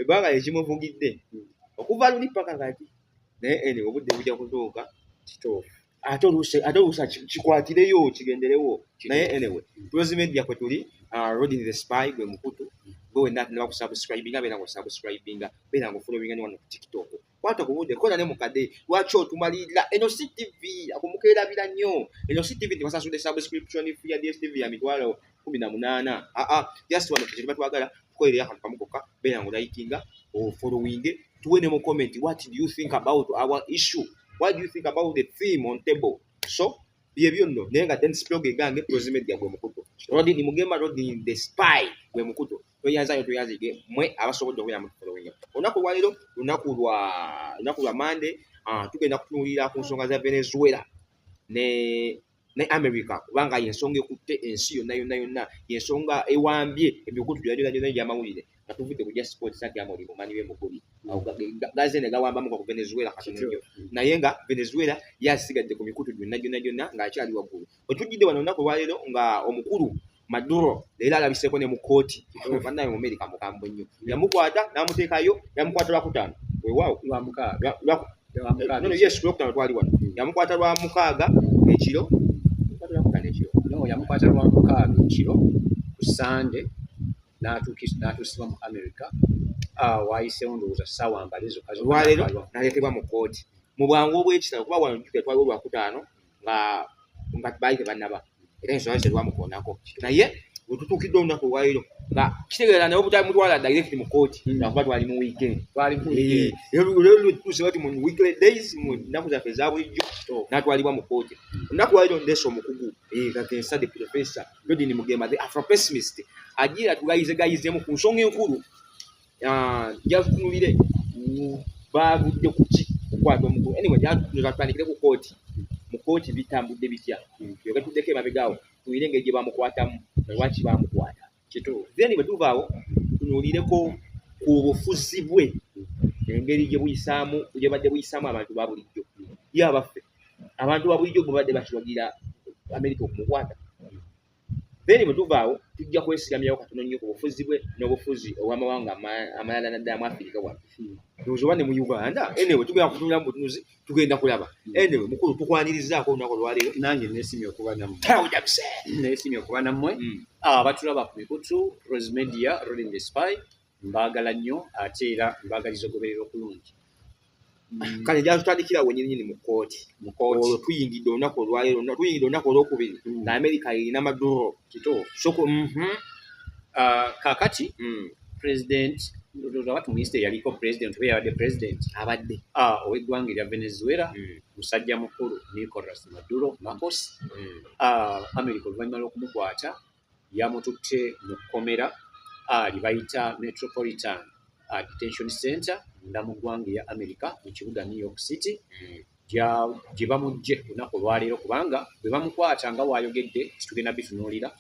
Ebbanga ekimuvugidde okuva luli paka kati, naye ene obudde bujja kutuuka. Kituufu. Ate oluusi kikwatireyo kigenderewo, naye anyway, Rose Media kwe tuli, Rodin the Spy gwe mukutu gwe wenna. Ate nebakusubscribinga, beera nga osubscribinga, beera nga ofollowinga ne wano ku TikTok. Kwata ku budde, kola ne mukadde. Lwaki otumalirira? Eno si TV akumukeerabira nnyo. Eno si TV tebasasudde subscription fee ya DSTV ya 180,000. Aa, just wano kye tuba twagala tukolerera akantu kamu kokka. Beera nga olikinga, ofollowinge, tuwe ne mu comment what do you think about our issue, what do you think about the theme on table. So byebyo nno, naye nga Dennis Blog egange, Rose Media gwe mukutu, Rodin Mugema, Rodin the Spy gwe mukutu. Tweyanzayo, tweyanzige mwe abasobodde okubeera mutufollowinga. Olunaku lwaleero lunaku lwa Mande. Tugenda kutunuulira ku nsonga za Venezuela ne America, kubanga yensonga ekutte ensi yonna yonna yonna, yensonga ewambye emikutu gyonna gyonna gyonna egy'amawulire, nga tuvudde ku gya sport sati amuli mumanyi w'emugubi gaze ne gawambamu ku Venezuela katono nnyo, naye nga Venezuela yasigadde ku mikutu gyonna gyonna gyonna ng'akyali waggulu. Wetujjidde wano olunaku olwaleero nga omukulu Maduro leero alabiseeko ne mu kooti. Bannaye, mu Amerika mukambwe nnyo. Yamukwata n'amuteekayo, yamukwata Lwakutaano, weewaawo. Lwamukaaga. No, yes, Lwakutaano twali wano. Yamukwata Lwamukaaga ekiro, yamukwata Lwakutaano ekiro. No, yamukwata Lwamukaaga ekiro ku Sande n'atuusibwa mu America. Waayiseewo ndowooza ssaawa mbale zokka zokka. Olwaleero n'atwalibwa. N'aleetebwa mu kooti mu bwangu obw'ekitalo, kuba wano jjukira twaliwo Lwakutaano nga baali tebannaba, era ensonga terwamukoonako, naye wetutuukidde olunaku olwaleero nga kitegeera naye obutamutwala direct mu kooti lwakuba twali mu weekend. Twali mu Eh, leero lwetutuuse bati mu weekly days, mu nnaku zaffe eza bulijjo, n'atwalibwa mu kooti. Olunaku lwaleero ndeesa omukugu, kakensa the Professor Rodin Mugema, the Afropessimist, agira tugayize gayizemu ku nsonga enkulu. Nja tutunulire baavudde ku ki okukwata omukulu. Anyway, tutandikire ku kooti. Mu kooti bitambudde bitya? Yoga tuddeko emabegaawo tuyire engeri gye bamukwatamu, lwaki bamukwata. Kituufu. Then bwe tuvaawo tunuulireko ku bufuzi bwe, engeri gye buyisaamu, gye badde buyisaamu abantu ba bulijjo. Ye abaffe, abantu ba bulijjo bwe badde bakiwagira Amerika okumukwata? Then bwe tuvaawo tujja kwesigamyawo katono nnyo ku bufuzi bwe n'obufuzi obw'amawanga amalala, naddala mu Afirika wano, ndowooza oba ne mu Uganda. Anyway, tugenda kutunula mu butunuzi, tugenda kulaba. Anyway, mukulu, tukwanirizaako olunaku olwaleero. Nange neesimye okuba nammwe. Tawudamse. Neesimye okuba nammwe. Abatulaba ku mikutu Rose Media, Rolling the Spy, mbaagala nnyo ate era mbaagaliza ogoberera okulungi. Kale gyatutandikira wenyininyini mu kooti. Mu kooti. Olwo tuyingidde olunaku olwaleero, tuyingidde olunaku olwokubiri nga Amerika erina Maduro. Kituufu. Soko. Kaakati president, ndowooza tumuyise yaliko president oba yabadde president. Abadde. Ow'eggwanga erya Venezuela, musajja mukulu Nicolas Maduro Marcos. America oluvannyuma lw'okumukwata yamututte mu kkomera lye bayita Metropolitan Detention Center munda mu ggwanga erya America mu kibuga New York City, gye bamuggye olunaku olwaleero, kubanga bwe bamukwata nga waayogedde titugenda bitunuulira,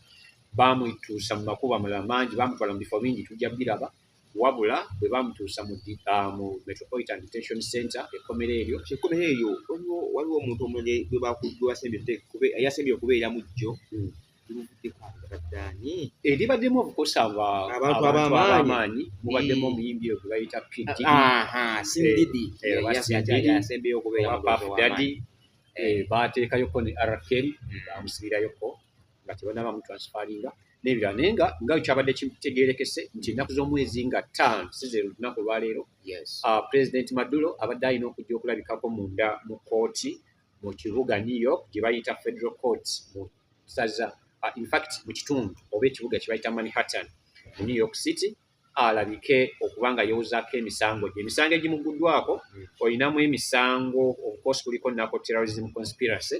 bamutuusa mu makubo amalala mangi, bamutwala mu bifo bingi, tujja biraba. Wabula bwe bamutuusa mu Metropolitan Detention Center, ekkomera eryo. Ekkomera eryo waliwo omuntu omulala gwe yasembye okubeeramu jjo. Limuvuddeko abaddaani. Eribaddemu of course Abantu abantu ab'amaanyi. ab'amaanyi, mubaddemu omuyimbi oyo gwe bayita P Diddy. Aha, Sindidi. Oba Sindidi, yasembyeyo okubeera oba mu Puff w'amaanyi. Daddy, baateekayoko ne R. Kelly, bamusibirayoko nga tebannaba mutransfaringa n'ebirala. Naye nga kyabadde kitegeerekese nti ennaku z'omwezi nga 5, si ze lunaku olwaleero, President Maduro abadde alina okujja okulabikako munda mu kooti mu kibuga New York gye bayita Federal Court mu ssaza, in fact mu kitundu oba ekibuga kye bayita Manhattan mu New York City, alabike okuba nga yeewozaako emisango gye. Emisango egimuguddwako, olinamu emisango, of course kuliko narco terrorism conspiracy,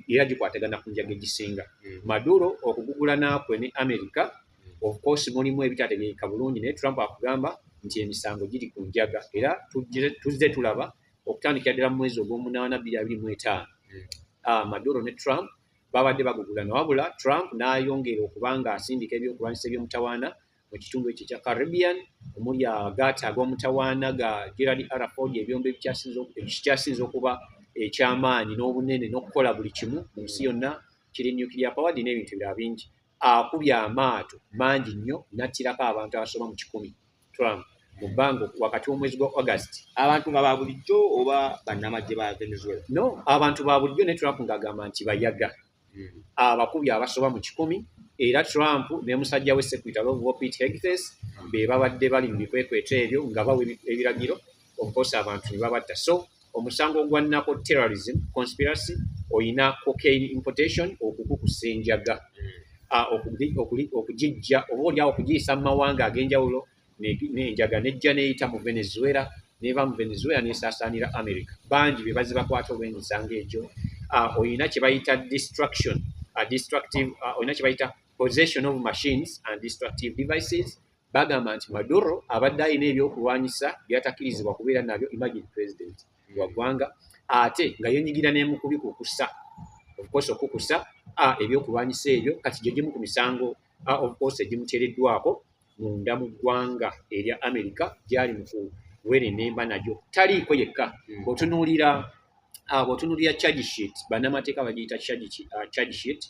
era gikwatagana ku njaga egisinga. Maduro okugugula naakwe ne America, of course mulimu ebitategeereka bulungi, naye Trump akugamba nti emisango giri ku njaga, era tuzze tulaba okutandikira ddala mu mwezi ogw'omunaana 2025, Maduro ne Trump babadde bagugulana, wabula Trump n'ayongera okuba nga asindika ebyokulwanyisa eby'omutawaana mu kitundu ekyo ekya Caribbean, omuli agaata ag'omutawaana ga Gerald R. Ford, ebyombo ekikyasinze okuba ekyamaanyi n'obunene n'okukola buli kimu mu nsi yonna, kiri nuclear powered n'ebintu ebirala bingi. Akubye amaato mangi nnyo n'attirako abantu abasoba mu 100 Trump. Mu bbanga wakati w'omwezi gwa August. Abantu nga ba bulijjo oba bannamagye ba Venezuela? No, abantu ba bulijjo, ne Trump ng'agamba nti bayaga abakubi abasoba mu 100. Era Trump ne musajja we Secretary of War Pete Hegseth be babadde bali mu bikwekweto ebyo nga bawa ebiragiro, of course abantu ne babatta. So omusango gwa narco terrorism conspiracy, oyina cocaine importation, okukukusa enjaga, okugijja oba oliawo okugiyisa mu mawanga ag'enjawulo, n'enjaga nejja neeyita mu Venezuela, neva mu Venezuela nesaasaanira America. Bangi be bazze bakwata olw'emisango egyo. Oyina kye bayita destruction, destructive, oyina kye bayita possession of machines and destructive devices. Bagamba nti Maduro abadde alina ebyokulwanyisa byatakkirizibwa kubeera nabyo. Imagine, president wa ggwanga ate nga yenyigira n'emukubikukusa, of course okukusa ebyokulwanyisa ebyo. Kati gye gimu ku misango, of course, egimuteereddwako munda mu ggwanga erya America gyali mu kuwerennemba nagyo. Taliiko yekka. Bw'otunuulira charge sheet, bannamateeka bagiyita charge sheet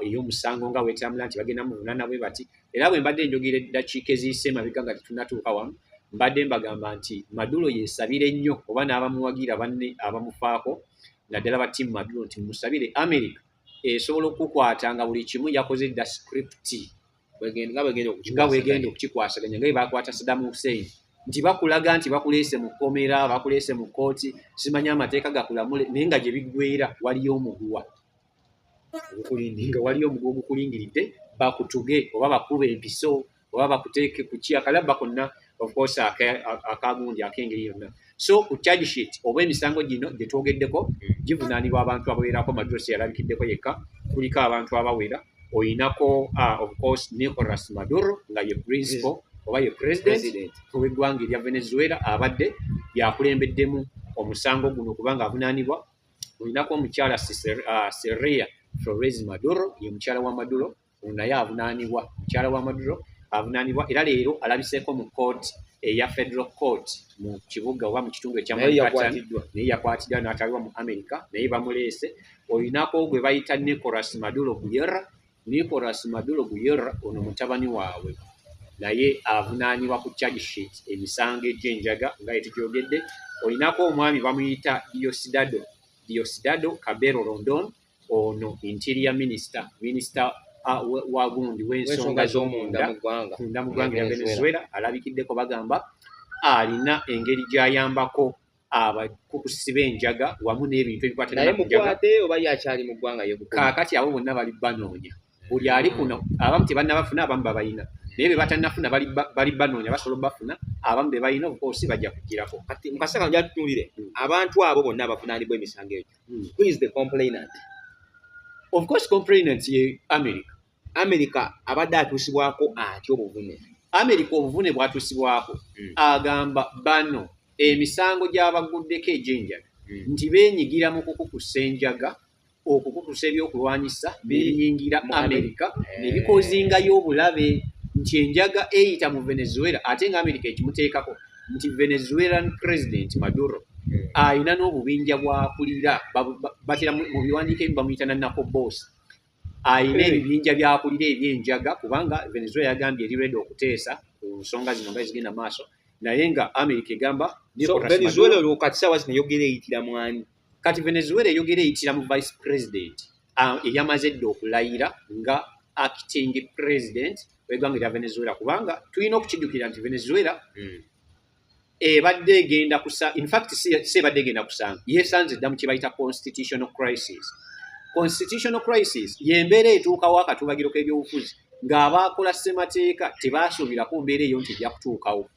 ey'omusango nga weetambula nti bagenda muvunaana bwe bati. Era bwe mbadde njogera eddakiika eziyise emabega nga tetunnatuuka wamu, mbadde mbagamba nti Maduro yeesabire nnyo oba n'abamuwagira banne abamufaako, naddala ba team Maduro, nti musabire America esobola okukwata nga buli kimu yakoze dda script nga bwegenda nga bwegenda okukikwasaganya, nga bwe bakwata Saddam Hussein, nti bakulaga nti bakuleese mu kkomera, bakuleese mu kkooti, simanyi amateeka gakulamule, naye nga gye biggweera waliyo omuguwa ogukulindinga, waliyo omuguwa ogukulindiridde bakutuge oba bakube empiso oba bakuteeke ku ki akalabba konna, of course akagundi ak'engeri yonna. So ku charge sheet oba emisango gino gye twogeddeko givunaanibwa abantu abawerako. Maduro si yalabikiddeko yekka, kuliko abantu abawera. Oyinako of course Nicolas Maduro nga ye principal oba ye president w'eggwanga erya Venezuela, abadde yakulembeddemu omusango guno kubanga avunaanibwa. Olinako omukyala Cilia Flores Maduro, ye mukyala wa Maduro, ono naye avunaanibwa. Mukyala wa Maduro avunaanibwa era leero alabiseeko mu court eya federal court mu kibuga oba mu kitundu ekya Naye Manhattan. Yakwatiddwa. Naye yakwatiddwa n'atwalibwa mu America, naye bamuleese. Olinako gwe bayita Nicolas Maduro Guerra. Nicolas Maduro Guerra ono mutabani waabwe, naye avunaanibwa ku charge sheet emisango egy'enjaga nga yetugyogedde. Olinako omwami bamuyita Diosdado Cabello Rondon, ono interior minister, minister wa gundi w'ensonga w'ensonga z'omunda z'omunda mu ggwanga munda mu ggwanga erya Venezuela. Venezuela. Alabikiddeko, bagamba alina engeri gy'ayambako abakukusi b'enjaga wamu n'ebintu naye ebikwatagana ku njaga. Mukwate oba ye akyali mu ggwanga yekukumye? Kaakati abo bonna bali banoonya buli ali kuno. Abamu tebannabafuna, abamu babayina, naye be batannafuna bali banoonya, basobola obbafuna. Abamu be balina, of course bajja kugirako. Kati mu kaseera kano gyatutunuulire abantu abo bonna abavunaanibwa emisango egyo, who is the complainant? Of course complainant ye America. America abadde atuusibwako atya obuvune? America obuvune bwatuusibwako, agamba bano emisango gy'abaguddeko egy'enjaga nti beenyigira mu kukukusa enjaga, okukukusa ebyokulwanyisa nebiyingira mu America America. ne bikozingayo obulabe, nti enjaga eyita mu Venezuela, ate nga America ekimuteekako nti Venezuelan president Maduro ayina n'obubinja bwakulira, batera mu biwandiiko ebimu bamuyita na narco boss, ayina ebibinja byakulira ebyenjaga, kubanga Venezuela yagambye eri ready okuteesa ku nsonga zino nga zigenda maaso, naye nga America egamba So Nicolas Venezuela Maduro. Olwo kati saawa zino eyogera eyitira mwani? Kati Venezuela eyogera eyitira mu vice president eyamaze edda okulayira nga acting president w'eggwanga erya Venezuela, kubanga tulina okukijjukira nti Venezuela ebadde egenda kusa, in fact si ebadde egenda kusanga, yeesanze dda mu kye bayita constitutional crisis. Constitutional crisis y'embeera etuukawo akatubagiro k'ebyobufuzi ng'abaakola ssemateeka tebaasuubirako mbeera eyo nti ejja kutuukawo,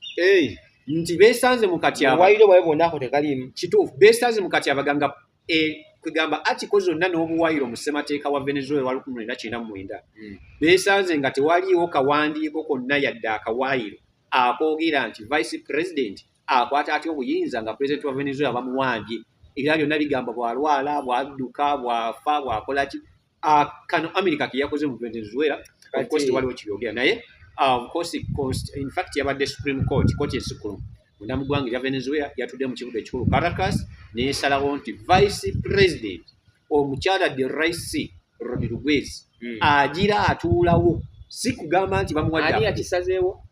nti beesanze mu katyabaga. Obuwayiro bwabe bwonna ako tekaliimu. Kituufu, beesanze mu katyabaga nga kwegamba article zonna n'obuwayiro mu ssemateeka wa Venezuela wa 1999, beesanze nga tewaliiwo kawandiiko konna yadde akawaayiro akoogera nti vice president akwata atya obuyinza nga president wa Venezuela bamuwambye. Era byonna bigamba bw'alwala, bw'adduka, bw'afa, bw'akola ki. Kano America ke yakoze mu Venezuela, of course tewaliwo kibyogera, naye of course in fact yabadde Supreme Court, kooti ensukkulumu munda mu ggwanga erya Venezuela, yatudde mu kibuga ekikulu Caracas, neyesalawo nti vice president omukyala Delcy Rodriguez agira atuulawo, si kugamba nti bamuwadde Ani afudde. Yakisazeewo?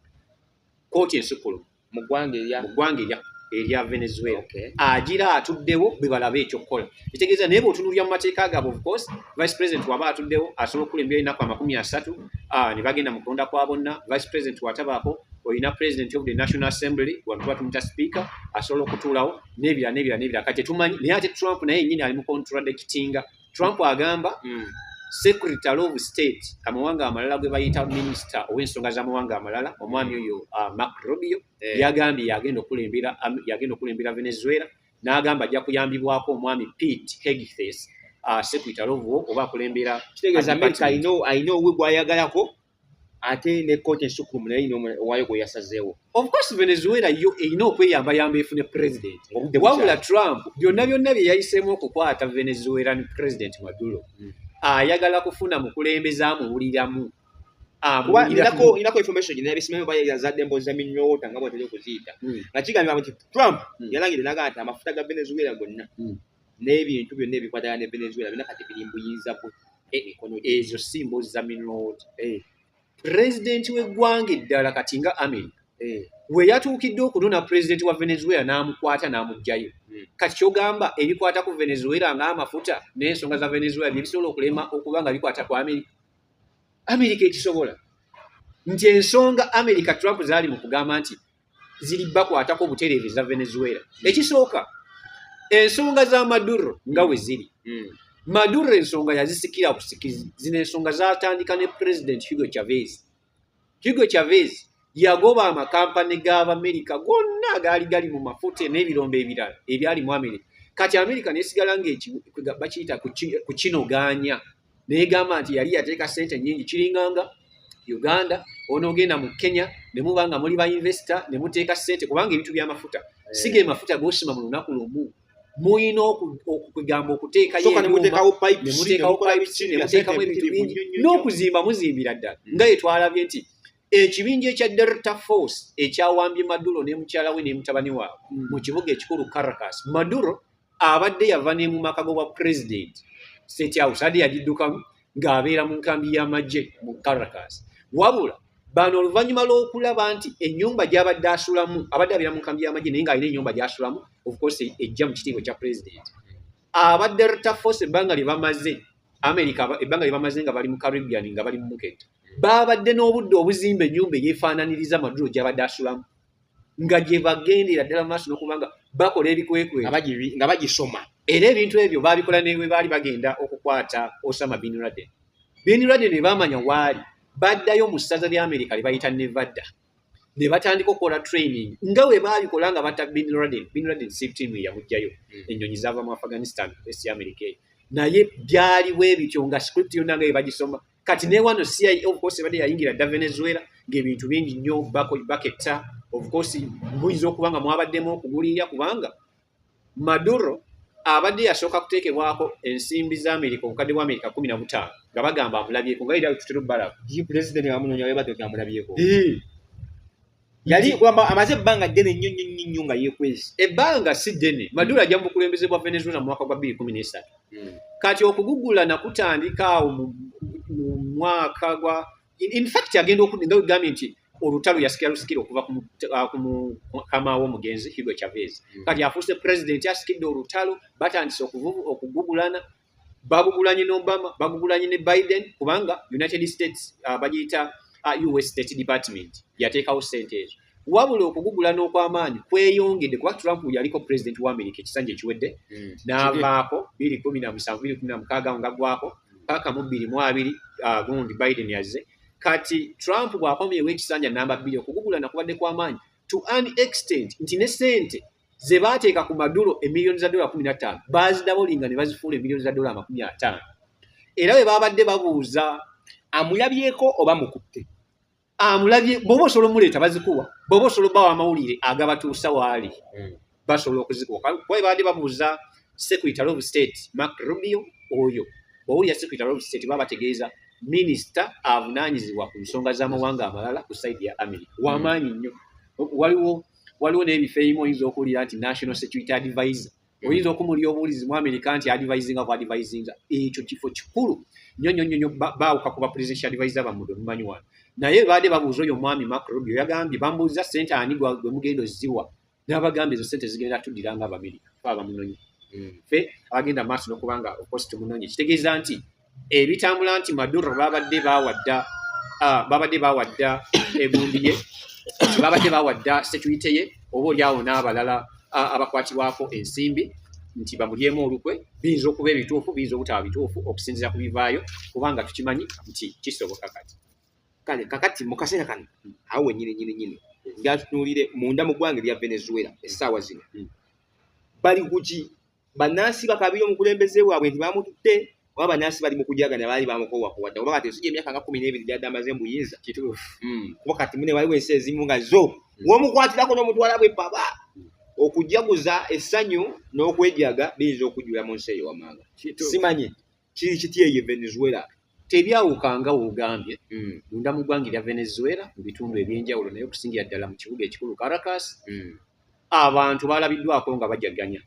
Kooti ensukkulumu. Mu ggwanga erya Mu ggwanga erya Venezuela. Agira atuddewo bwe balaba ekyokukola. Kitegeeza naye bw'otunuulira mu mateeka gaabwe, of course, vice president waba atuddewo asobola okukulembera ennaku 30, ne bagenda mu kulonda kwa bonna. Vice president watabaako, olina president of the National Assembly, wano tuba tumuyita speaker, asobola okutuulawo n'ebirala n'ebirala n'ebirala. Kati tetumanyi, naye ate Trump naye yennyini ali mu contradictinga. Trump agamba Secretary of State, amawanga amalala, gwe bayita minisita ow'ensonga z'amawanga amalala, omwami oyo Mark Rubio, yagambye yagenda okulembera Venezuela, n'agamba ajja kuyambibwako omwami Pete Hegseth, Secretary of War oba akulembera Kitegeeza America department. Alina owuwe gwayagalako, ate ne kooti ensukkulumu naye erina owaayo gwe yasazeewo. Of course, Venezuela yo erina okweyambayamba efune president. Ng'obudde Wabula bukyali. Trump byonna byonna bye yayiseemu okukwata Venezuelan president Maduro, ayagala kufuna mukulembeze amuwuliramu. Kuba Amuwuliramu. ninako information gye nabisimayo, oba yazadde emboozi za minyota nga bwetera okuziyita, nga kigambibwa nti Trump yalangirira n'agamba nti amafuta ga Venezuela gonna n'ebintu byonna ebikwatagana ne Venezuela byonna kati biri mu buyinza bwe, emikono gye. Ezo si mboozi za mineral. Pulezidenti w'eggwanga eddala kati nga America we yatuukidde okunona pulezidenti wa Venezuela n'amukwata n'amuggyayo. Kati kyogamba ebikwata ku Venezuela ng'amafuta n'ensonga za Venezuela bye bisobola okulema okuba nga bikwata ku America? America ekisobola nti ensonga America Trump zaali mu kugamba nti ziri bakwatako butereevu eza Venezuela, ekisooka ensonga za Maduro nga we ziri. Maduro ensonga yazisikira busikizi. Zino ensonga zatandika ne president Hugo Chavez. Hugo Chavez yagoba amakampani g'Abamerika gonna agaali gali mu mafuta n'ebirombe ebirala ebyali mu Amerika. Kati Amerika nesigala nga bakiyita kukinogaanya, negamba nti yali yateeka sente nnyingi. Kiringanga Uganda onoogenda mu Kenya ne muba nga muli ba investor ne muteeka sente, kubanga ebintu by'amafuta si ge mafuta g'osima mu lunaku lumu. Muyina okugamba okuteekayo Sooka ne ebyuma, muteekawo pipes, ne muteekawo ne mukola pipes, biki, ne muteekamu bya ebintu sente bingi nnyo, nnyo, nnyo. N'okuzimba muzimbira ddala. Nga ye twalabye nti ekibinja ekya Delta Force ekyawambye Maduro ne mukyala we ne mutabani waabwe mu kibuga ekikulu Caracas, Maduro abadde yava ne mu maka g'obwa president, State House, adde yagiddukamu ng'abeera mu nkambi y'amagye mu Caracas. Wabula bano oluvannyuma lw'okulaba nti ennyumba gy'abadde asulamu, abadde abeera mu nkambi y'amagye naye ng'alina ennyumba gy'asulamu, of course ejja mu kitiibwa kya president, aba Delta Force ebbanga lye bamaze America, ebbanga lye bamaze nga bali mu Caribbean, nga bali mu muketta, babadde n'obudde obuzimba ennyumba eyeefaananiriza Maduro gy'abadde asulamu, nga gye bagendera ddala mu maaso n'okuba nga bakola ebikwekweto. Nga bagisoma. Era ebintu ebyo babikola ne bwe baali bagenda okukwata Osama bin Laden. Bin Laden ne bamanya waali, baddayo mu ssaza lya Amerika lye bayita Nevada ne batandika okukola training nga bwe baabikola nga batta bin Laden. Bin Laden SEAL team yamuggyayo. Ennyonyi zaava mu Afghanistan, esi Amerika eyo, naye byali bwe bityo nga script yonna nga bwe bagisoma. Kati ne wano CIA of course ebadde yayingira dda Venezuela, ng'ebintu bingi nnyo baketta. Of course muyinza okuba nga mwabaddemu okugulirira, kubanga Maduro abadde yasooka kuteekebwako ensimbi za Amerika, obukadde bwa Amerika 15, nga bagamba amulabyeko, nga era tutera obbalaba. Ye president bamunoonya, webadde amulabyeko. Yali kwamba amaze ebbanga ddene nnyo nnyo nnyo nnyo nga yeekwese. Ebbanga si ddene. Maduro ajja mu bukulembeze bwa Venezuela mu mwaka gwa 2013. Kati okugugulana kutandika awo mu mwaka gwa in fact agenda nga wegambye nti olutalo yasikira lusikira okuva ku mukama w'omugenzi Hugo Chavez. Kati afuuse president, asikidde olutalo, batandise okugugulana. Bagugulanye ne Obama, bagugulanye ne Biden, kubanga United States, bagiyita US State Department yateekawo ssente ezo. Wabula okugugulana okw'amaanyi kweyongedde kuba Trump yaliko president wa America ekisanja ekiwedde, n'avaako 2017, 2016 nga ggwako paka mu 2020, gundi Biden yazze. Kati Trump bw'akomyewo ekisanja namba 2, okugugulana kubadde kw'amaanyi to an extent nti ne ssente ze baateeka ku Maduro, emiliyoni za dola 15, baazidabolinga ne bazifuula emiliyoni za dola 50. Era bwe babadde babuuza Amulabyeko oba mukutte? Amulabye. Bw'oba osobola omuleeta bazikuwa, bw'oba osobola obbawa amawulire agabatuusa waali, basobola okuzikuwa. Kuba bwe babadde babuuza Secretary of State Mark Rubio oyo, bw'owulira Secretary of State baba bategeeza minisita avunaanyizibwa ku nsonga z'amawanga amalala ku side ya America, wamaanyi nnyo. Waliwo n'ebifo ebimu oyinza okuwulira nti National Security Advisor, oyinza okumulya obuwulizi mu America nti advisinga ku advisinga. Ekyo kifo kikulu nnyo nnyo nnyo nnyo. Baawuka ku ba presidential advisor bammwe be mumanyi wano. Naye baadde babuuza oyo omwami Marco Rubio, yagambye bamubuuza ssente ani gwe mugenda oziwa, n'abagamba ezo ssente zigenda tuddira nga Abamerika fe abamunonye, ffe abagenda maaso n'okubanga of course tumunonye. Kitegeeza nti ebitambula nti Maduro babadde bawadda egundi ye, babadde bawadda security ye, oba oliawo n'abalala abakwatibwako ensimbi nti bamulyemu olukwe, biyinza okuba ebituufu, biyinza obutaba bituufu okusinziira ku bivaayo, kubanga tukimanyi nti kisoboka kati. Kale kakati mu kaseera kano awo wennyini nyini nyini ngatutunuulire munda mu ggwanga erya Venezuela essaawa zino, bali kuki? Bannansi bakabira omukulembeze waabwe nti bamututte, oba bannansi bali mu kujaganya baali bamukoowakuwadda? Kuba kati ensi gy'emyaka nga 12 gyadde amaze mu buyinza. Kuba kati mune waliwo ensi ezimu nga zo w'omukwatirako n'omutwala bwe paba, okujaguza essanyu n'okwejaga biyinza okujjula mu nsi eyo wamanga. Simanyi kiri kiti eyo Venezuela. Tebyawukanga woogambye munda mu ggwanga erya Venezuela mu bitundu ebyenjawulo, naye okusingira ddala mu kibuga ekikulu Caracas, abantu balabiddwako nga bajaganya,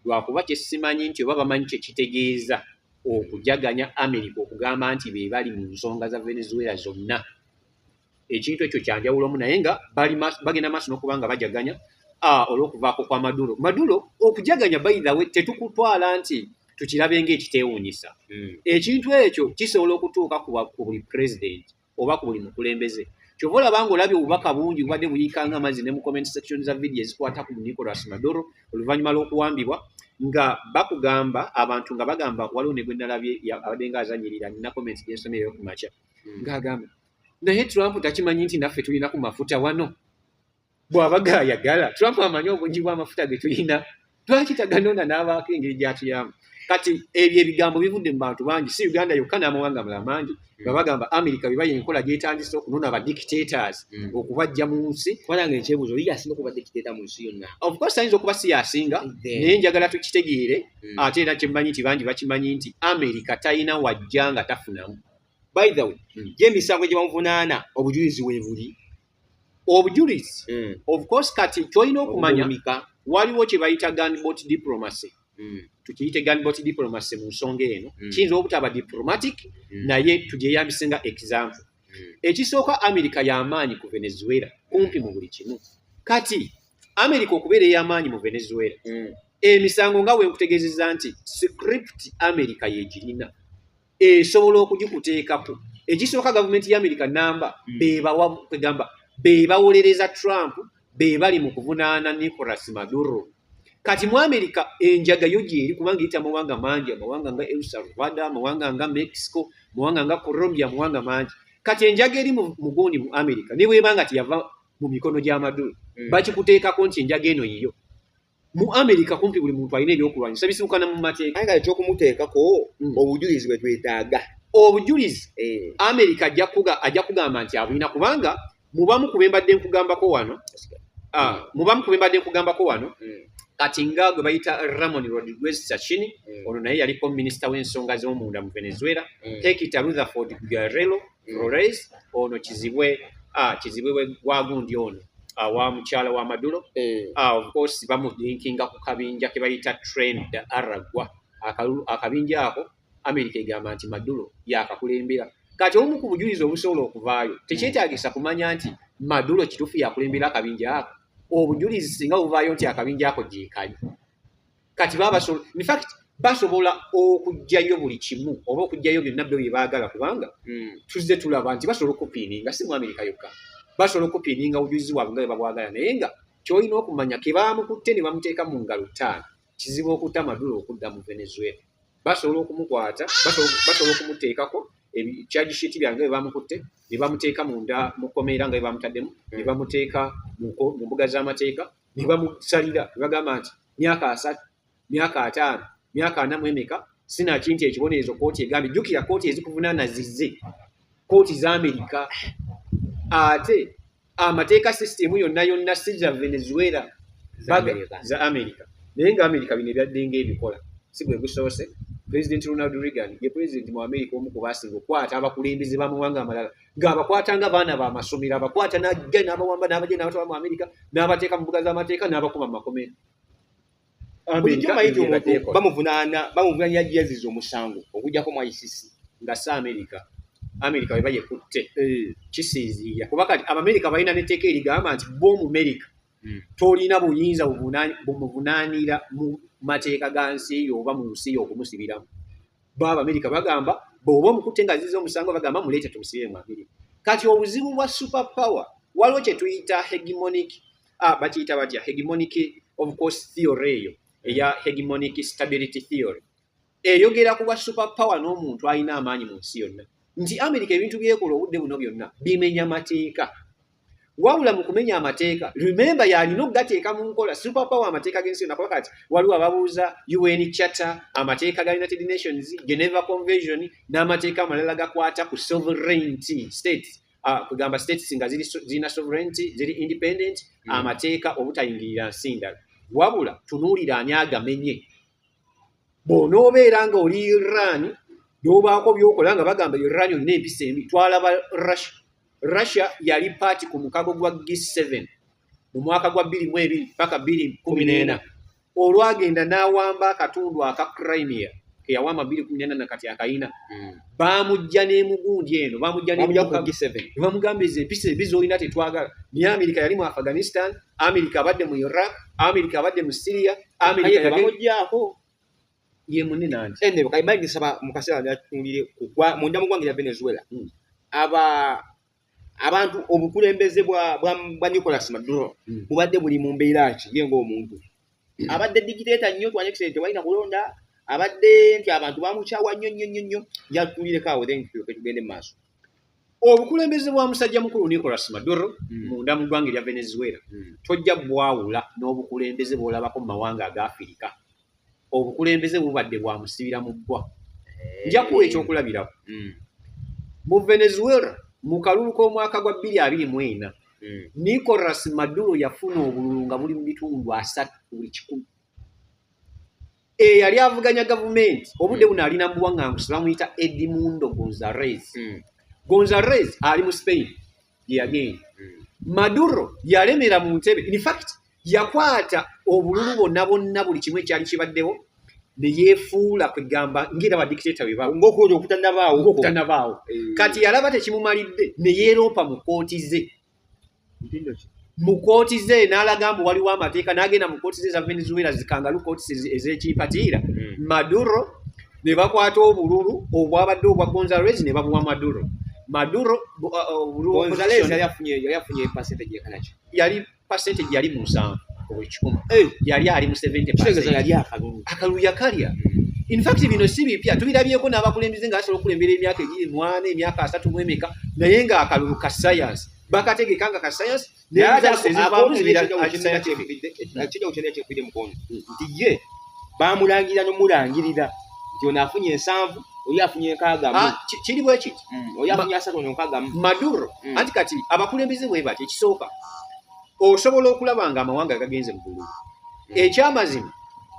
lwakuba kyesimanyi nti oba bamanyi kye kitegeeza okujaganya America okugamba nti be bali mu nsonga za Venezuela zonna. Ekintu ekyo kyanjawulomu, naye nga bagenda maaso n'okuba nga bajaganya olw'okuvaako kwa Maduro. Maduro okujaganya, by the way, tetukutwala nti tukirabe ng'ekiteewuunyisa. Ekintu ekyo kisobola okutuuka ku buli president oba ku buli mukulembeze. Kyova olaba ng'olabye obubaka bungi bubadde buyiikanga amazzi ne mu comment section za vidiyo ezikwata ku Nicolas Maduro oluvannyuma lw'okuwambibwa, nga bakugamba abantu nga bagamba, waliwo ne gwe nalabye abadde ng'azanyirira, nina comment gye nsomyeyo ku makya, ng'agamba naye Trump takimanyi nti naffe tulina ku mafuta wano, bw'aba gaayagala Trump amanyi obungi bw'amafuta ge tulina, lwaki taganona n'abaako engeri gy'atuyamba? Kati ebyo ebigambo bivudde mu bantu bangi, si Uganda yokka, n'amawanga amalala mangi, nga bagamba America bwe bayo enkola gyetandise okunona ba dictators okubajja mu nsi. Kubanga ekyebuuzo, oli yasinga okuba dictator mu nsi yonna? Of course ayinza okuba si yasinga, naye njagala tukitegeere, ate era kyemmanyi nti bangi bakimanyi nti America talina wajja nga tafunamu. By the way, gy'emisango gye bamuvunaana, obujulizi weebuli? Obujulizi, of course, kati kyolina okumanya, waliwo kye bayita gunboat diplomacy. Tukiyite gunboat diplomacy mu nsonga eno. Kiyinza obutaba diplomatic, naye tugyeyambise nga example. Ekisooka, America y'amaanyi ku Venezuela kumpi mu buli kimu. Kati America okubeera ey'amaanyi mu Venezuela, emisango nga bwe nkutegeezezza nti script America yegirina, esobola okugikuteekako. Ekisooka, gavumenti ya America namba bebawa, kwegamba bebawolereza Trump, be bali mu kuvunaana Nicolas Maduro. Kati mu America enjaga yo gyeri, kubanga eyita amawanga mangi, amawanga nga El Salvador, amawanga nga Mexico, amawanga nga Colombia, amawanga mangi. Kati enjaga eri mu gundi mu America, ne bweba nga teyava mu mikono gya Maduro, bakikuteekako nti enjaga eno yiyo. Mu America kumpi buli muntu alina ebyokulwanyisa bisibuka mu mateeka. Aye nga ekyokumuteekako, obujulizi bwe twetaaga. Obujulizi, America ajja kugamba nti abulina, kubanga mubamu ku be mbadde nkugambako wano, mubamu ku be mbadde nkugambako wano, kati nga gwe bayita Ramon Rodriguez Sachini, ono naye yaliko minisita w'ensonga z'omunda mu Venezuela. Hector Rutherford Guerrero Flores, ono kizibwe wa gundi ono wa mukyala wa Maduro. Of course bamulinkinga ku kabinja ke bayita Tren de Aragua. Akabinja ako America egamba nti Maduro yakakulembera. Kati obumu ku bujulizi obusobola okuvaayo, tekyetaagisa kumanya nti Maduro kituufu yakulembera akabinja ako. Obujulizi singa buvaayo nti akabinja ako gyekali, kati baba in fact basobola okuggyayo buli kimu oba okuggyayo byonna byo bye baagala, kubanga tuzze tulaba nti basobola okupiininga, si mu Amerika yokka, basobola okupiininga obujulizi bwabwe nga bwe babwagala. Naye nga ky'olina okumanya, ke baamukutte ne bamuteeka mu ngalo ttaano, kizibu okutta Maduro okudda mu Venezuela. Basobola okumukwata, basobola okumuteekako charge sheet byange bwe bamukutte ne bamuteeka munda mu kkomera nga bwe bamutaddemu, ne bamuteeka mu mbuga z'amateeka ne bamusalira ne bagamba nti myaka 30, myaka 50, myaka ana mu emeka, sinaki nti ekibonerezo kooti egambye. Jjukira kooti ezikuvunaana zizze kooti za Amerika, ate amateeka sisitimu yonna yonna si za Venezuela, za Amerika. Naye nga Amerika bino ebyadde ngaebikola si gwe gusoose. President Ronald Reagan ye president mu Amerika omu ku baasinga okukwata abakulembeze b'amawanga amalala, ng'abakwata nga baana b'amasomero, abakwata n'ajja n'abawamba n'abajja n'abatwala mu Amerika n'abateeka mu mbuga z'amateeka n'abakuba mu makomera. Bulijjo manyi nti omuntu bamuvunaana, bamuvunaanira yeziza omusango okuggyako mu ICC. Nga si Amerika. Amerika weba yekutte kisinziira kuba kati Abamerika balina n'etteeka erigamba nti bo Omumerika tolina buyinza bumuvunaanira mu mateeka ga nsi yo oba mu nsi yo okumusibiramu. Bo Abamerika bagamba bw'oba omukutte nga aziza omusango, bagamba muleete tumusibire mu Amerika. Kati obuzibu bwa super power, waliwo kye tuyita hegemonic, bakiyita batya, hegemonic of course theory, eyo eya hegemonic stability theory eyogera ku bwa super power n'omuntu alina amaanyi mu nsi yonna, nti Amerika ebintu byekola obudde buno byonna bimenya mateeka. Wabula mu kumenya amateeka, remember, yalina okugateeka mu nkola super power amateeka g'ensi yonna. Kuba kati waliwo ababuuza UN Charter, amateeka ga United Nations, Geneva Convention n'amateeka amalala gakwata ku sovereignty states, kugamba states nga zirina sovereignty, ziri independent, amateeka obutayingirira nsi ndala. Wabula tunuulira ani agamenye. Bw'onoobeera nga oli Iran n'obaako by'okola nga bagamba Iran olina empisa embi. Twalaba Russia. Russia yali party ku mukago gwa G7 mu mwaka gwa 2022 paka 2014. Olwagenda n'awamba akatundu aka Crimea keyawamba 2014, nakati akayina bamujja n'emugundi eno, bamujja Bamujja ku n'emukago G7. Ne bamugamba ezo empisa embi z'olina tetwagala. Naye Amerika yali mu Afghanistan, Amerika abadde mu Iraq, Amerika abadde mu Syria, Amerika Aye, bamuggyako. Ye munene anti. Ene kayimba ngisaba mu kaseera natunuulire munda mu ggwanga lya Venezuela. Aba abantu obukulembeze bwa Nicolas Maduro bubadde buli mu mbeera ki? Ye ng'omuntu abadde dictator nnyo, twanyekise tewalina kulonda, abadde nti abantu bamukyawa nnyo nnyo nnyo nnyo. Njatunuulireko awo, then tulyoke tugende mu maaso. Obukulembeze bwa musajja mukulu Nicolas Maduro munda mu ggwanga erya Venezuela tojja bwawula n'obukulembeze bw'olabako mu mawanga aga Afirika. Obukulembeze bubadde bwamusibira mu bbwa. Nja kuwa ekyokulabirako. Mu Venezuela, mu kalulu k'omwaka gwa 2024, Nicolas Maduro yafuna obululu nga buli mu bitundu 30 ku buli 100. Eyali avuganya gavumenti obudde buno alina mu buwaŋŋanguse bamuyita Edmundo Gonzalez. Gonzalez ali mu Spain gye yagenda. Maduro yalemera mu ntebe. In fact, yakwata obululu bwonna bwonna, buli kimu ekyali kibaddewo, ne yeefuula, kwegamba ng'era badictator bwe baba ng'okwoli okutanabaawo. Okutanabaawo. Kati yalaba tekimumalidde, ne yeeroopa mu kooti ze. Mutindo ki? Mu kooti ze n'alaga mbu waliwo amateeka, n'agenda mu kooti ze eza Venezuela, zi kangaroo kooti ez'ekimpatiira. Maduro ne bakwata obululu obwabadde obwa Gonzalez ne babuwa Maduro. Maduro obululu Gonzalez opposition yali afunye percentage yenkana ki? Yali percentage yali mu 70 ku buli 100. Yali ali mu 70. Kitegeeza yali akalulu. Akalulu yakalya. In fact, bino si bipya, tubirabyeko n'abakulembeze nga basobola okulembera emyaka egiri mwana, emyaka 30 mu emeka, naye ng'akalulu ka science bakategeka nga ka science, ne results ezivaamu zibeera scientific. Ekijja kyenda kyekubidde mukono nti ye bamulangirira nomulangirira nti ono afunye 70, oli afunye 60 mu. Ah, kiri bwe kiti. Oli afunye 30, ono 60 mu. Maduro anti kati abakulembeze bwe bati, ekisooka osobola okulaba nga amawanga gagenze mu bululu. Ekyamazima,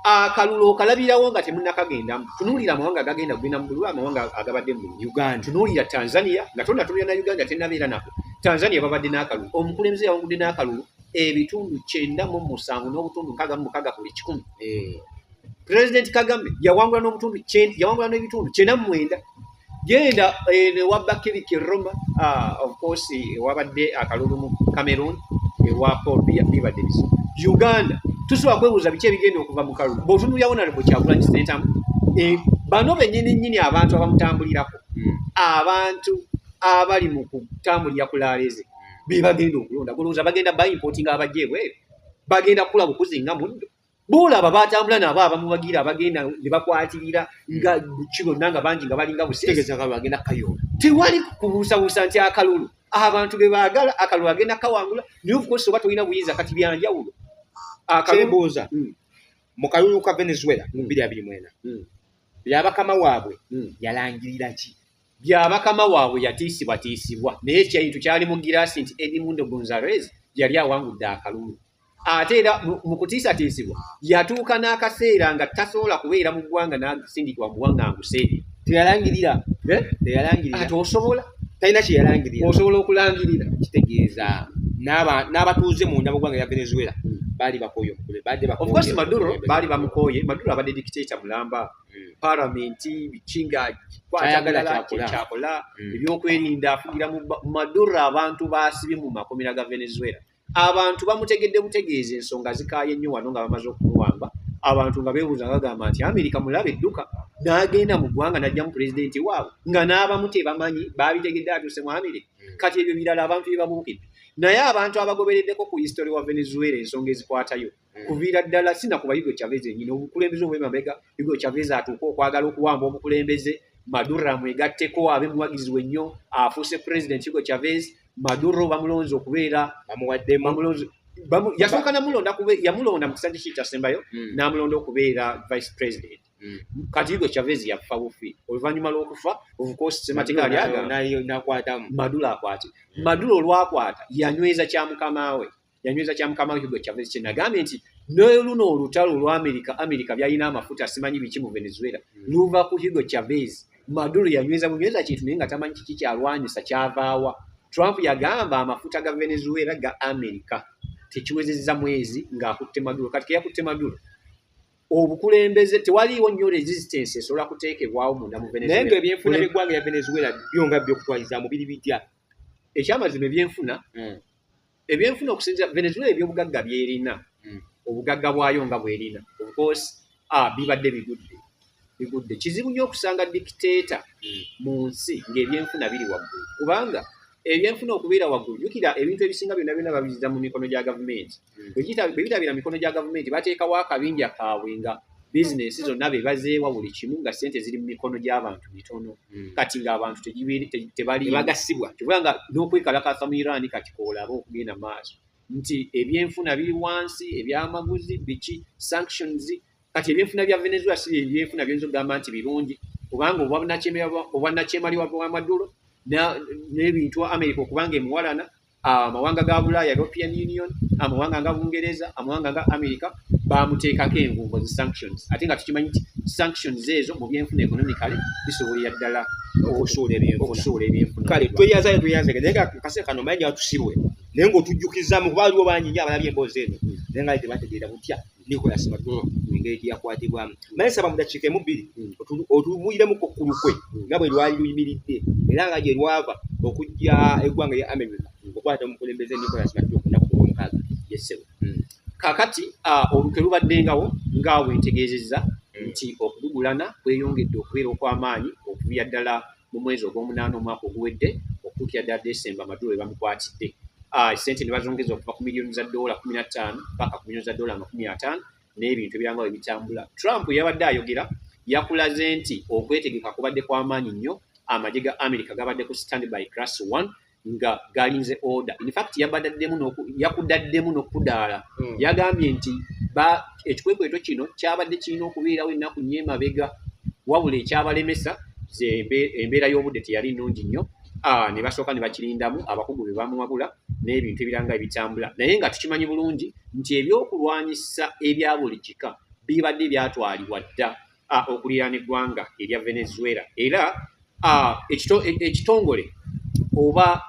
akalulu okalabirawo nga temunnakagendamu. Tunuulira amawanga agagenda kugenda mu bululu, amawanga agabadde mu bululu. Uganda. Tunuulira Tanzania nga tonatunuulira na Uganda tennabeera nako. Tanzania babadde n'akalulu, omukulembeze yawangudde n'akalulu ebitundu 97 n'obutundu 66 ku buli 100. Pulezidenti Kagame yawangula n'obutundu yawangula n'ebitundu 99. Genda ewa Bakiri Kiroma, of course ewabadde akalulu mu Cameroon ewa Paul Biya, bibadde bizibu. Uganda tusobola kwebuuza biki ebigenda okuva mu kalulu. Bw'otunuulira Honorable Kyagulanyi Ssentamu, bano bennyini nnyini abantu abamutambulirako, abantu abali mu kutambulira ku laaleeze be bagenda okulonda. Golowooza bagenda baimportinga abajja ebweru? Bagenda kukula bukuzi nga muddo. Boolaba batambula nabo abamuwagira, abagenda ne bakwatirira nga ki bonna nga bangi nga balinga buseesi. Kitegeeza akalulu agenda kukayoola. Tewali kubuusabuusa nti akalulu abantu be baagala, akalulu agenda kawangula. Naye of course oba tolina buyinza, kati byanjawulo. Akalulu Kyembuuza, mu kalulu ka Venezuela mu 2024, byabakama waabwe yalangirira ki? Byabakama waabwe yatiisibwatiisibwa, naye ekintu kyali mu giraasi nti Edmundo Gonzalez yali awangudde akalulu. Ate era mu kutiisatiisibwa yatuuka n'akaseera nga tasobola kubeera mu ggwanga, n'asindikibwa mu buwaŋŋanguse. Teyalangirira. Eh? Teyalangirira. Ate osobola Talina kye yalangirira. Osobola okulangirira. Kitegeeza n'abatuuze munda mu ggwanga lya Venezuela baali bakooye omukule, badde Of course Maduro baali bamukooye. Maduro abadde dictator mulamba. Palamenti biki nga Kyayagala kwatagala kyakola. Kyakola ebyokwerinda, afugira mu Maduro. Abantu basibye mu makomera ga Venezuela, abantu bamutegedde butegeeza. Ensonga zikaaye nnyo wano nga bamaze okumuwamba. Abantu nga beebuuza nga bagamba nti Amerika mulabe edduka n'agenda mu ggwanga n'ajjamu pulezidenti waabwe, nga n'abamu tebamanyi, babitegedde atuuse mu Amerika. Kati ebyo birala abantu bye babuukidde, naye abantu abagobereddeko ku history wa Venezuela, ensonga ezikwatayo kuviira ddala sinakuba Hugo Chavez yennyini, obukulembeze obwemabega, Hugo Chavez atuuke okwagala okuwamba obukulembeze, Maduro amwegatteko, abe muwagizi we nnyo, afuuse president Hugo Chavez. Maduro bamulonze okubeera Bamuwaddemu. Bamulonze, yasooka namulonda yamulonda mu kisanja kikyasembayo, n'amulonda okubeera vice president. Kati Hugo Chavez yafa bufi. Oluvannyuma lw'okufa, of course, semateeka yali agamba Nakwatamu. Maduro akwate. Maduro olwakwata yanyweza kya mukama we, yanyweza kya mukama we Hugo Chavez, kye nagambye nti n'oluno olutalo olwa Amerika, Amerika byalina amafuta simanyi biki mu Venezuela, luva ku Hugo Chavez. Maduro yanyweza bunyweza kintu, naye nga tamanyi kiki kyalwanyisa kyavaawa. Trump yagamba amafuta ga Venezuela ga Amerika. Tekiwezezza mwezi ng'akutte Maduro. Kati keyakutte Maduro, obukulembeze tewaliiwo nnyo resistance esobola kuteekebwawo munda mu Naye Venezuela. nga ebyenfuna by'eggwanga lya Venezuela byo nga byokutwaliza mubiri bitya? Ekyamazima, ebyenfuna okusinzira Venezuela, ebyobugagga byerina, obugagga bwayo nga bwerina, of course, bibadde bigudde. Kizibu nnyo okusanga dictator mu nsi ng'ebyenfuna biri waggulu, kubanga ebyenfuna okubeera waggulu, jjukira ebintu ebisinga byonna byonna babizza mu mikono gya gavumenti. Bwe bitabeera mu mikono gya gavumenti, bateekawo akabinja kaabwe nga bizinesi zonna be bazeewa buli kimu, nga ssente ziri mu mikono gy'abantu mitono. Kati ng'abantu tebaliimu. Tebagasibwa. Kyokka nga n'okwekalakaasa mu Iran kati koolaba okugenda maaso nti ebyenfuna biri wansi, ebyamaguzi biki, sanctions. Kati ebyenfuna bya Venezuela si ebyenfuna byoyinza okugamba nti birungi, kubanga obwannakyemalibwa bwa Maduro n'ebintu America okubanga emuwalana, amawanga ga Bulaaya, European Union, amawanga nga Bungereza, amawanga nga America bamuteekako envumbo zi sanctions, ate nga tukimanyi nti sanctions ezo mu byenfuna, economically, bisobolera ddala okusuula ebyenfuna. Okusuula ebyenfuna. Kale tweyanzayo, tweyanzege, naye nga kaseera kano manyi atusibwe, naye ng'otujjukizaamu, kuba waliwo bangi nnyo abalabye emboozi eno naye nga tebategeera butya Nicolas Maduro engeri gye yakwatibwamu. Naye nsaba mu dakiika emu bbiri otubuuliremuko ku lukwe nga bwe lwali luyimiridde era nga gye lwava okujja eggwanga erya America okukwata omukulembeze Nicolas Maduro ku lunaku olwomukaaga. Yes, ssebo. Kakati olukwe lubaddengawo nga bwe ntegeezezza nti okugugulana kweyongedde okubeera okw'amaanyi okuviira ddala mu mwezi ogw'omunaana omwaka oguwedde okutuukira ddala Desemba Maduro we bamukwatidde. Ssente ne bazongeza okuva ku miliyoni za dola 15 paka ku miliyoni za dola 50 n'ebintu ebiranga bwe bitambula. Trump yabadde ayogera, yakulaze nti okwetegeka kubadde kw'amaanyi nnyo. Amagye ga America gabadde ku standby class 1 nga galinze order. In fact, yakudaddemu n'okudaala. Yagambye nti ekikwekweto kino kyabadde kirina okubeerawo ennaku nnya emabega, wabula ekyabalemesa ze embeera y'obudde teyali nnungi nnyo. Ne basooka ne bakirindamu abakugu be bamuwabula n'ebintu ebiranga ebitambula, naye nga tukimanyi bulungi nti ebyokulwanyisa ebya buli kika bibadde byatwalibwa dda okuliraana eggwanga erya Venezuela. Era ekitongole oba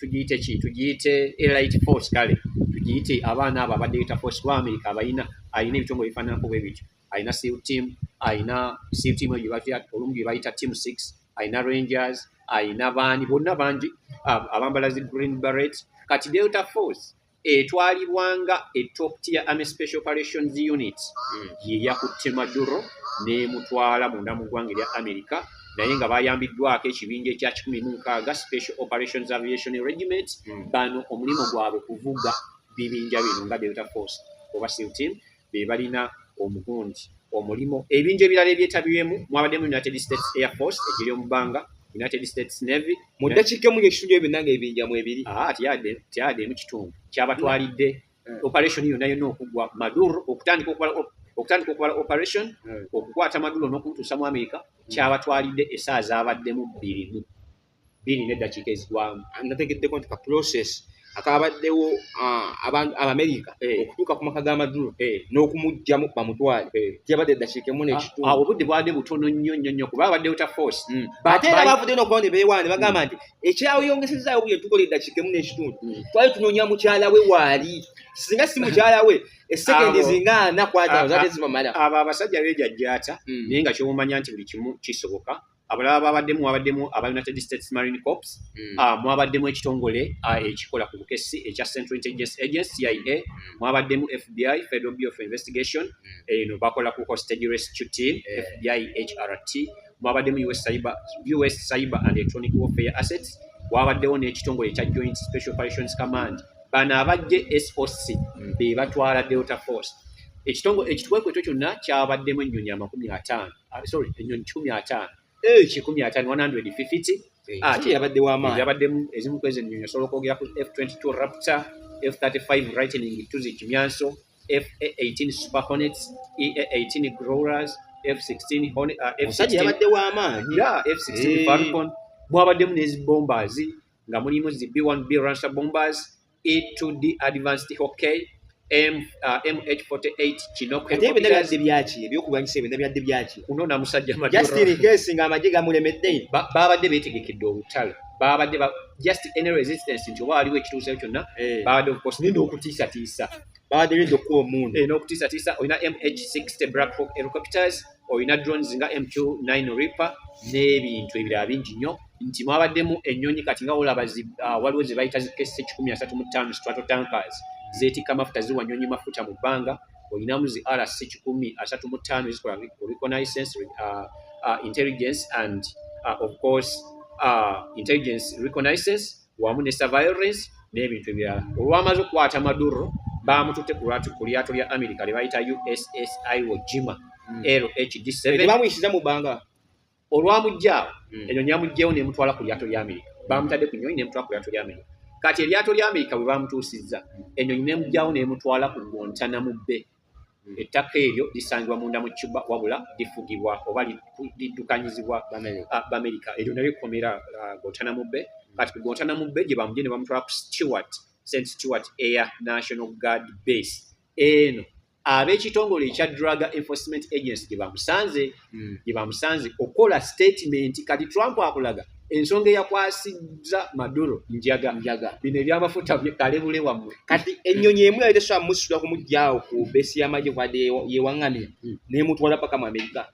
tugiyite ki, tugiyite elite force, kale tugiyite abaana abo aba Delta Force, kuba America abayina, alina ebitongole bifaananako bwe bityo. Alina SEAL Team, alina SEAL Team eyo olumu gye bayita Team Six, alina Rangers, alina baani bonna bangi abambala zi green beret. Kati Delta Force etwalibwanga e top tier army special operations unit ye yakutte Maduro n'emutwala munda mu ggwanga erya America, naye nga bayambiddwako ekibinja ekya 160 Special Operations Aviation Regiment. Bano omulimu gwabwe kuvuga bibinja bino nga Delta Force oba SEAL Team, be balina omugundi omulimu. Ebinja ebirala ebyetabyemu mwabaddemu United States Air Force egiri mu bbanga, United States Navy. Mu ddakiika emu n'ekitundu, ebyo byonna ng'ebinja mu ebiri. Ah, teyadde kitundu kyabatwalidde operation yonna yonna okuggwa, Maduro okutandika okubala operation, okukwata Maduro n'okumutuusa mu America, kyabatwalidde essaawa zaabaddemu 22 n'eddakiika ezigwamu. Nategeddeko nti ka process Akabaddewo Abamerika okutuuka ku maka ga Maduro n'okumuggyamu bamutwale teyabadde eddakiika emu n'ekitundu. Awo obudde bwabadde butono nnyo nnyo nnyo kuba abadde Delta Force. Ate era bavuddeyo n'okubawo ne beewaana ne bagamba nti ekyayongesezaayo obudde tukola eddakiika emu n'ekitundu twali tunoonya mukyala we waali, singa si mukyala we esekendi zinga 4 ku 5 zaate zibamala. Abo abasajja beejajjaata naye nga ky'omanya nti buli kimu kisoboka. Abalala babaddemu aba United States Marine Corps, mwabaddemu ekitongole ekikola ku bukessi ekya Central Intelligence Agency CIA, mwabaddemu FBI, Federal Bureau of Investigation, eno bakola ku hostage rescue team, FBI HRT, mwabaddemu US Cyber and Electronic Warfare Assets, wabaddewo n'ekitongole ekya Joint Special Operations Command. Bano abajje SOC be batwala Delta Force. Ekitongole ekikwekweto kyonna kyabaddemu ennyonyi 50, sorry, ennyonyi 150. 150, 150. Yabadde w'amaanyi. Yabaddemu ezimu ku ezo ennyonyi osobola okwogera ku F-22 Raptor, F-35 Lightning II zikimyanso, FA-18 Super Hornets, EA-18 Growlers, F-16 Hornet, Omusajja yabadde w'amaanyi. Yeah, F-16 Falcon. Mwabaddemu n'ezi bombers nga mulimu zi B-1B Lancer bombers, E-2D Advanced Hawkeye, MH-48 Chinook Ate ebyo byadde byaki? Ebyokulwanyisa ebyo byadde byaki? Kunona musajja Maduro. Just in case ng'amagye gamulemedde. Babadde beetegekedde olutalo. Babadde just any resistance nti oba waliwo ekituuseyo kyonna, babadde of course n'okutiisatiisa. Babadde biyinza okukuba ommundu. N'okutiisatiisa olina MH-60 Black Hawk helicopters, olina drones nga MQ-9 Reaper n'ebintu ebirala bingi nnyo. Nti mwabaddemu ennyonyi kati nga olaba waliwo ze bayita zi KC-135 Stratotankers zeetikka mafuta, ziwa nnyonyi mafuta mu bbanga. Olinamu zi RC-135 ezikola reconnaissance, intelligence and of course intelligence reconnaissance wamu ne surveillance n'ebintu ebirala. Olwamaze okukwata Maduro bamututte ku lyato lya America lye bayita USS Iwo Jima LHD-7. Tebamuyisiza mu bbanga. Olwamuggyaawo ennyonyi yamuggyewo n'emutwala ku lyato lya America. Bamutadde ku nnyonyi n'emutwala ku lyato lya America. Kati eryato lya America bwe bamutuusizza ennyonyi n'emuggyawo n'emutwala ku Guantanamo Bay. Ettaka eryo lisangibwa munda mu Cuba wabula lifugibwa oba liddukanyizibwa B'Amerika. Eryo nalyo kkomera Guantanamo Bay. Kati ku Guantanamo Bay gye bamugye ne bamutwala ku St. Stewart Air National Guard Base. Eno ab'ekitongole ekya Drug Enforcement Agency gye bamusanze okukola statement. Kati Trump akulaga ensonga eyakwasizza Maduro njaga. Bino ebyamafuta kalebule wammwe. Kati ennyonyi emu yali tesobola musitula kumuggyawo ku beesi y'amagye kwadde yewaŋŋamya n'emutwala paka mu Amerika.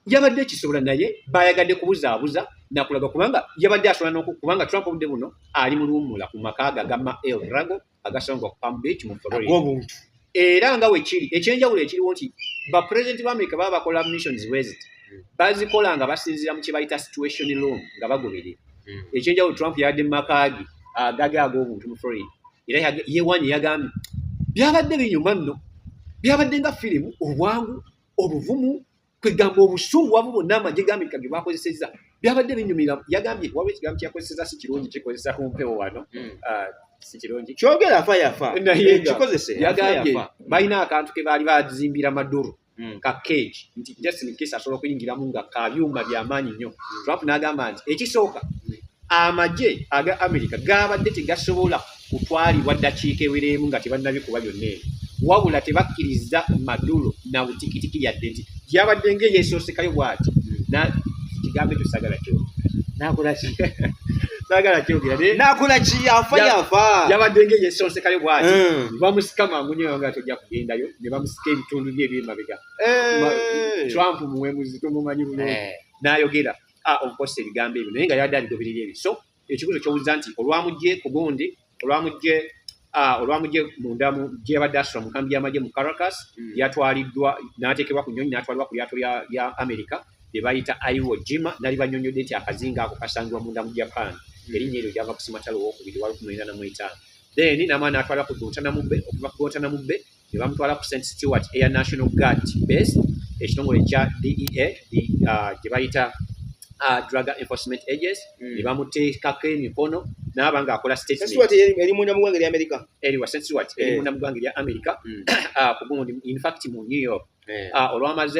Yabadde ekisobola naye bayagadde kubuzaabuza nakulaga kubanga yabadde asobola kubanga Trump obudde buno ali mu luwummula ku maka ge aga Mar-a-Lago agasangibwa ku Palm Beach mu Florida. Ag'obuntu. Era nga wekiri ekyenjawulo ekiriwo nti bapulezidenti ba Amerika baba bakola missions bwe ziti bazikola nga basinziira mu kye bayita situation room nga bagoberera. Ekyenjawulo Trump yabadde mu maka ge agage ag'obuntu mu Florida era yeewanye yagambye byabadde binyuma nno, byabadde nga firimu, obwangu, obuvumu, kwegamba obusunguwavu bwonna amagye ga Amerika ge bakozesezza byabadde binyumira. Yagambye waliwo ekigambo kye yakozesezza si kirungi kikozesa ku mpewo wano, si kirungi. Kyogera afa yafa. Kikozese, yagambye balina akantu ke baali bazimbira Maduro ka cage nti just in case asobola okuyingiramu nga ka byuma by'amaanyi nnyo. Trump n'agamba nti ekisooka amagye aga Amerika gaabadde tegasobola kutwalibwa ddakiika eweremu nga tebannabikuba byonna ebyo, wabula tebakkiriza Maduro na butikitiki yadde nti yabadde ng'eyeesoosekayo bw'ati. Kigambo ekyo saagala kyogera. N'akola ki? Saagala kyogera. Naye N'akola ki? Afa yafa. Yabadde ng'eyeesonsekayo bw'ati. Ne bamusika mangu nnyo nga tojja kugendayo, ne bamusika ebitundu bye eby'emabega. Trump muwemuzi tumumanyi bulungi. N'ayogera of course ebigambo ebyo naye nga yabadde abigoberera ebyo. So ekibuuzo ky'obuuza nti olwamugye ku gundi, olwamugye munda mu gye yabadde asula mu nkambi y'amagye mu Caracas, yatwaliddwa n'ateekebwa ku nnyonyi n'atwalibwa ku lyato lya Amerika lye bayita Iwo Jima. Nali bannyonnyodde nti akazinga ako kasangibwa munda mu Japan. Erinnya eryo lyava ku Ssematalo owookubiri wa 1905. Then n'amala n'atwalwa ku Guantanamo Bay, okuva ku Guantanamo Bay ne bamutwala ku St. Stewart Air National Guard Base, ekitongole ekya DEA, gye bayita Drug Enforcement Agency, ne bamuteekako emikono n'aba ng'akola statement. St. Stewart eri munda mu ggwanga erya Amerika? Eriwa St. Stewart eri munda mu ggwanga erya Amerika. Ku gundi, in fact mu New York.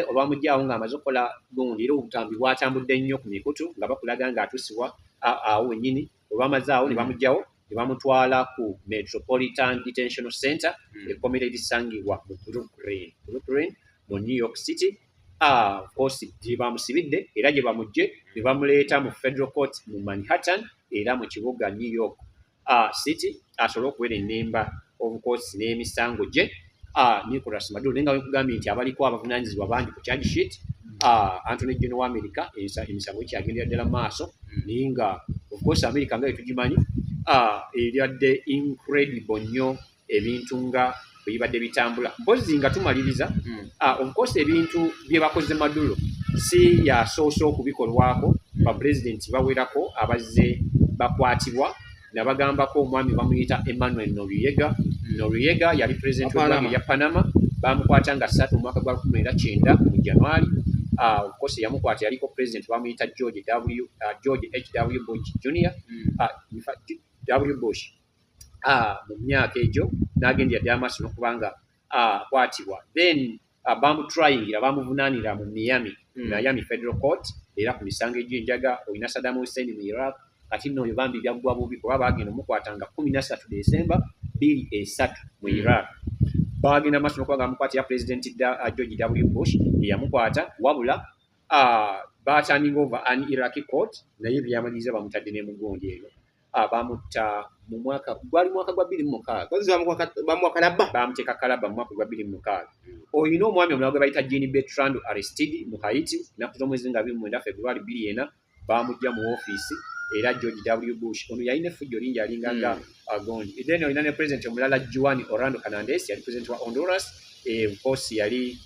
Olwamugyawo ng'amaze okukola gundi, era obutambi bwatambudde nnyo ku mikutu nga bakulaga ng'atuusibwa awo wennyini. Olwamaze awo ne bamuggyawo Ne bamutwala ku Metropolitan Detention Center, ekkomera erisangibwa mu Brooklyn mu New York City. Of course gye bamusibidde era gye bamugje ne bamuleeta mu federal court mu Manhattan era mu kibuga New York City, asobole okuwera ennemba, of course, n'emisango gye Nicolas Maduro. Naye nga wekugambye nti abaliko abavunaanyizibwa bangi ku charge sheet, Attorney General wa America, emisango ekyagendera ddala mu maaso. Naye nga of course America nga yetugimanyi, eryadde incredible nnyo ebintu nga bwe bibadde bitambula. Mpozi nga tumaliriza, of course ebintu bye bakoze Maduro si yasoose okubikolwako. Bapulezidenti bawerako abazze bakwatibwa, nabagambako omwami bamuyita Emmanuel Noriega. Noriega yali pulezidenti w'eggwanga erya Panama. Bamukwata nga 3 omwaka gwa 1990 mu January. Of course yamukwata yaliko pulezidenti bamuyita George H W Bush Junior, in fact, W Bush, mu myaka egyo n'agendera ddala maaso n'okuba nga akwatibwa. Then bamutryingira, bamuvunaanira mu Miami, Miami Federal Court, era ku misango egy'enjaga. Olina Saddam Hussein mu Iraq. Kati nno oyo bambi byaggwa bubi kuba baagenda omukwata nga 13 December 2003 mu Iraq. Bagenda maaso n'okuba nga bamukwatira President George W Bush eyamukwata, wabula baturninga over an Iraqi court, naye byamaliriza bamutadde ne mugundi eno. Bamutta mu mwaka gwali mwaka gwa 2006. Bamuwa kalabba. Bamuteeka kalabba mu mwaka gwa 2006. Oyina omwami omulala gwe bayita Jean Bertrand Aristide mu Haiti. Ennaku z'omwezi nga 29 February 2004 bamujja mu ofiisi, era George W Bush ono yalina effujjo lingi, alinga nga agondi. Then olina ne president omulala Juan Orlando Hernandez, yali president wa Honduras. Of course yali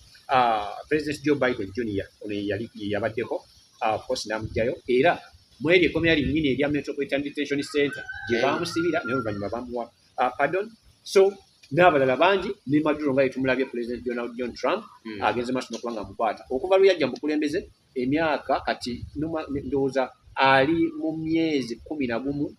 President Joe Biden Junior ono yali yabaddeko, of course n'amugjayo era mweri ekkomera linnyini erya Metropolitan Detention Center gye bamusibira, naye oluvannyuma bamuwa pardon. So n'abalala bangi, ne Maduro nga yetumulabye. President Donald John Trump agenze maaso n'okuba nga amukwata okuva lwe yajja mu bukulembeze. Emyaka kati ndowooza ali mu myezi 11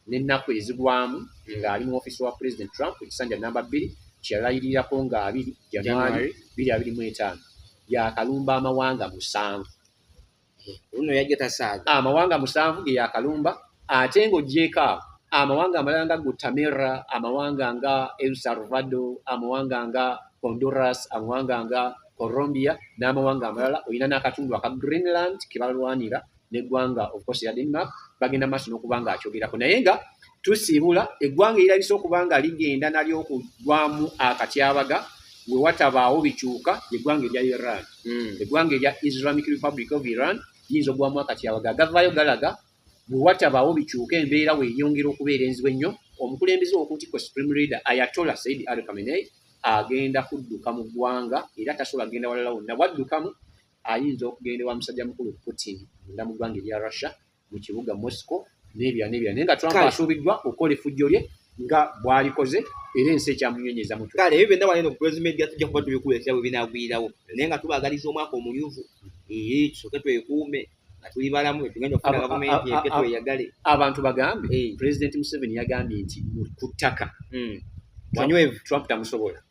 n'ennaku ezigwamu ng'ali mu ofiisi wa President Trump, ekisanja namba 2 kyeyalayirirako nga 2 January 2025. Yakalumba amawanga 7. Luno yajja tasaaga. Amawanga 7 ge yakalumba, ate ng'oggyeeko awo amawanga amalala nga Guatemala, amawanga nga El Salvador, amawanga nga Honduras, amawanga nga Colombia n'amawanga amalala. Olina n'akatundu aka Greenland ke balwanira n'eggwanga, of course, ya Denmark. Bagenda maaso n'okuba nga akyogerako, naye nga tusiibula eggwanga erirabise okuba nga ligenda nalyo okugwamu akatyabaga we watabaawo bikyuka, eggwanga erya Iran. Eggwanga erya Islamic Republic of Iran liyinza okugwamu akatyabaga. Agavaayo galaga bwe watabaawo bikyuka, embeera weeyongera okubeera enzibu ennyo, omukulembeze w'okuntikko, supreme leader Ayatollah Said Ali Khamenei, agenda kudduka mu ggwanga era tasobola kugenda walala wonna. Bwaddukamu ayinza okugenda ewa musajja mukulu Putin munda mu ggwanga erya Russia mu kibuga Moscow n'ebirala n'ebirala. Naye nga Trump asuubiddwa okukola effujjo lye nga bw'alikoze, era ensi ekyamunyonyeza mutwe. Kale ebyo byonna wano ku Rose Media tujja kuba tubikuleetera bwe binaagwirawo, naye nga tubaagaliza omwaka omunyuvu. Ee, tusooke twekuume nga tuli balamu, tugenda okufuna gavumenti empya tweyagale. Abantu bagambe, President Museveni yagambye nti ku ttaka wanywevu. Trump tamusobola.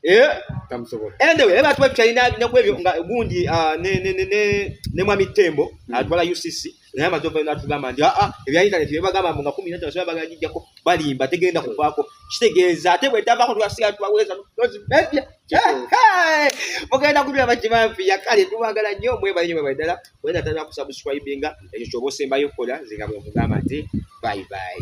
Tamusobola. Anyway, eba tuba tukyalina naku ebyo nga gundi ne mwami Tembo atwala UCC, naye amaze ova n'atugamba nti aa ebya internet bye bagamba mbu nga 15 basobola bagagijjako, balimba, tegenda kuvaako. Kitegeeza ate bwetavaako tugasigala tubaweeza Rose Media. Mugenda kubira bakimampiya. Kale tubagala nnyo, mwebale nnyo, mwebale ddala. Wenda tana kusubscribinga, ekyo kyoba osembayo okukola. Nze nga bwe nkugamba nti bye bye.